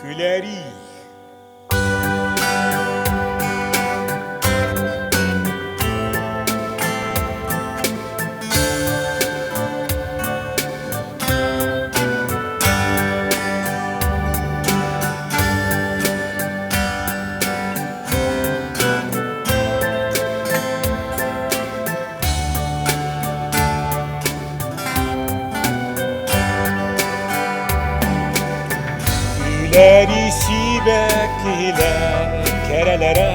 Күлэрий Күлэри сибэккилэр кэрэлэрэ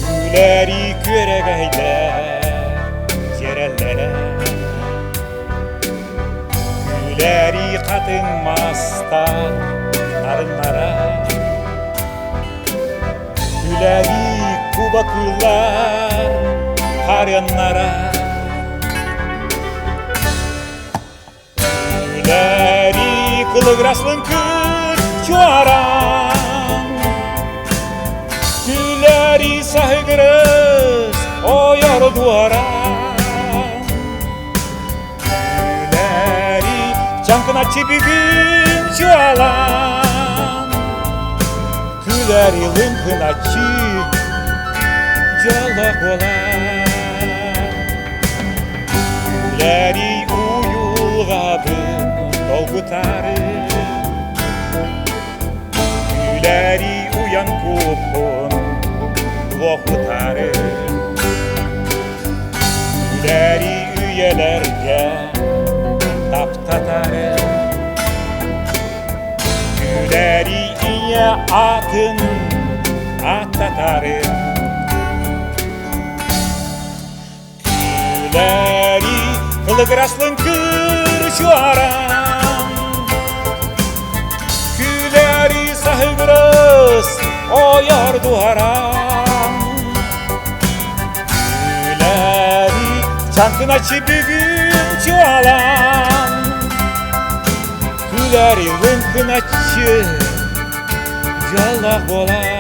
Күлэри күөрэгэйдэр дьэрэллэрэ Күлэри хатыҥ мастар нарыннара Күлэри кубакыылар харыаннара Күлэри кылыгырас лыҥкыр чуораан Күлэри саһыгырыс ойор дуораан Күлэри чаҥкыначчы бүгүн чуолаан Күлэри лыҥкыначчы дьоллоох буолан Күлэри уйулҕабын долгутары Күлэри уйан куппун уохутары Күлэри үйэлэргэ таптатары Күлэри ийэ атын аттатары Күлэри кылыгырас лыҥкыр чуоран Күлэри саһыгырас ойор дуоран Күлэри чаҥкыначчы бүгүн чуолаан Күлэри лыҥкыначчы дьоллоох буолан.